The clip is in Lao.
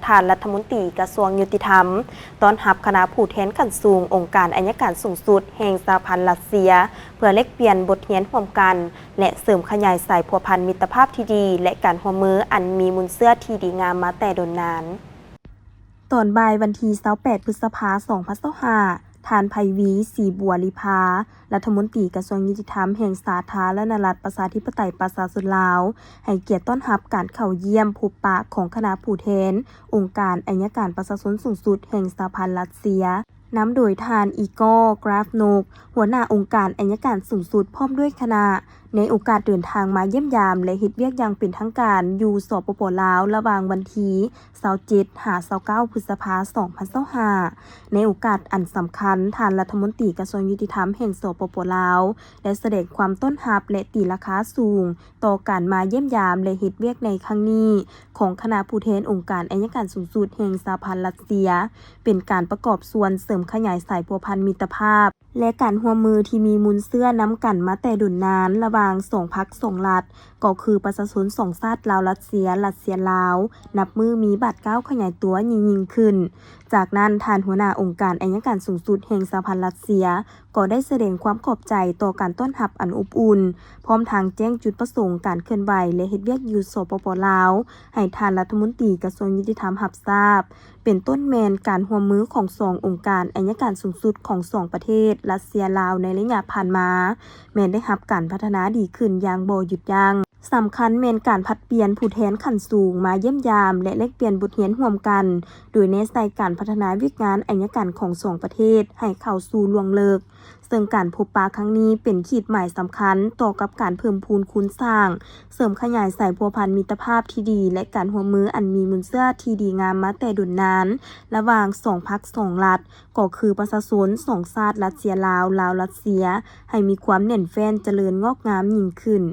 ທ່ານລັດຖະມົນຕີກະຊວງຍຸຕິທຳ ຕ້ອນຮັບຄະນະຜູ້ແທນຂັ້ນສູງອົງການໄອຍະການສູງສຸດແຫ່ງສະຫະພັນຣັດເຊຍ ເພື່ອແລກປ່ຽນບົດຮຽນຮ່ວມກັນ ແລະ ເສີມຂະຫຍາຍສາຍພົວພັນມິດຕະພາບທີ່ດີ ແລະ ການຮ່ວມມືອັນມີມູນເຊື້ອທີ່ດີງາມມາແຕ່ດົນນານ. ຕອນບ່າຍວັນທີຊາວແປດ ພຶດສະພາ ສອງພັນຊາວຫ້າ ທ່ານ ໄພວີ ສີບົວລີພາ ລັດຖະມົນຕີກະຊວງຍຸຕິທຳແຫ່ງສາທາລະນະລັດປະຊາທິປະໄຕປະຊາຊົນລາວ ໃຫ້ກຽດຕ້ອນຮັບການເຂົ້າຢ້ຽມພົບປະຂອງຄະນະຜູ້ແທນອົງການໄອຍະການປະຊາຊົນສູງສຸດແຫ່ງສະຫະພັນຣັດເຊຍ ນຳໂດຍທ່ານ ອີກອ ກຣາຟໂນກ ຫົວໜ້າອົງການໄອຍະການສູງສຸດ ພ້ອມດ້ວຍຄະນະ ໃນໂອກາດເດີນທາງມາຢ້ຽມຢາມ ແລະ ເຮັດວຽກຢ່າງເປັນທາງການຢູ່ ສປປ ລາວ ລະຫວ່າງວັນທີຊາວເຈັດ ຫາ ຊາວເກົ້າ ພຶດສະພາ ສອງພັນຊາວຫ້າ. ໃນໂອກາດອັນສຳຄັນ, ທ່ານລັດຖະມົນຕີກະຊວງຍຸຕິທຳແຫ່ງ ສປປ ລາວ ໄດ້ສະແດງຄວາມຕ້ອນຮັບ ແລະ ຕີລາຄາສູງຕໍ່ການມາຢ້ຽມຢາມ ແລະ ເຮັດວຽກໃນຄັ້ງນີ້ຂອງຄະນະຜູ້ແທນອົງການໄອຍະການສູງສຸດແຫ່ງສະຫະພັນຣັດເຊຍ ເປັນການປະກອບສ່ວນເສີມຂະຫຍາຍສາຍພົວພັນມິດຕະພາບ ແລະ ການຮ່ວມມືທີ່ມີມູນເຊື້ອນຳກັນມາແຕ່ດົນນານ ລະຫວ່າງສອງພັກສອງລັດ ກໍຄືປະຊາຊົນສອງຊາດ ລາວ-ລັດເຊຍ, ລັດເຊຍ-ລາວ ນັບມື້ມີບາດກ້າວຂະຫຍາຍຕົວຍິ່ງໆຂຶ້ນ. ຈາກນັ້ນ, ທ່ານຫົວໜ້າອົງການໄອຍະການສູງສຸດແຫ່ງສະຫະພັນຣັດເຊຍ ກໍໄດ້ສະແດງຄວາມຂອບໃຈຕໍ່ການຕ້ອນຮັບອັນອົບອຸ່ນ, ພ້ອມທັງແຈ້ງຈຸດປະສົງການເຄື່ອນໄຫວ ແລະ ເຮັດວຽກຢູ່ ສປປ ລາວ ໃຫ້ທ່ານລັດຖະມົນຕີກະຊວງຍຸຕິທຳຮັບຊາບ. ເປັນຕົ້ນແມ່ນການຮ່ວມມືຂອງສອງອົງການໄອຍະການສູງສຸດຂອງສອງປະເທດ ລັດເຊຍ-ລາວ ໃນໄລຍະຜ່ານມາ ແມ່ນໄດ້ຮັບການພັດທະນາດີຂຶ້ນຢ່າງບໍ່ຢຸດຢັ້ງ. ສຳຄັນແມ່ນການຜັດປ່ຽນຜູ້ແທນຂັ້ນສູງມາຢ້ຽມຢາມ ແລະ ແລກປ່ຽນບົດຮຽນຮ່ວມກັນ, ໂດຍແນໃສ່ການພັດທະນາວຽກງານໄອຍະການຂອງສອງປະເທດໃຫ້ເຂົ້າສູ່ລວງເລິກ. ເຊິ່ງການພົບປະຄັ້ງນີ້ເປັນຂີດໝາຍສຳຄັນຕໍ່ກັບການເພີ່ມພູນຄູນສ້າງ, ເສີມຂະຫຍາຍສາຍພົວພັນມິດຕະພາບທີ່ດີ ແລະ ການຮ່ວມມືອັນມີມູນເຊື້ອທີ່ດີງາມມາແຕ່ດົນນານ ລະຫວ່າງສອງພັກສອງລັດ, ກໍຄືປະຊາຊົນສອງຊາດ ລັດເຊຍ-ລາວ, ລາວ-ລັດເຊຍ ໃຫ້ມີຄວາມແໜ້ນແຟ້ນ, ຈະເລີນງອກງາມຍິ່ງຂຶ້ນ.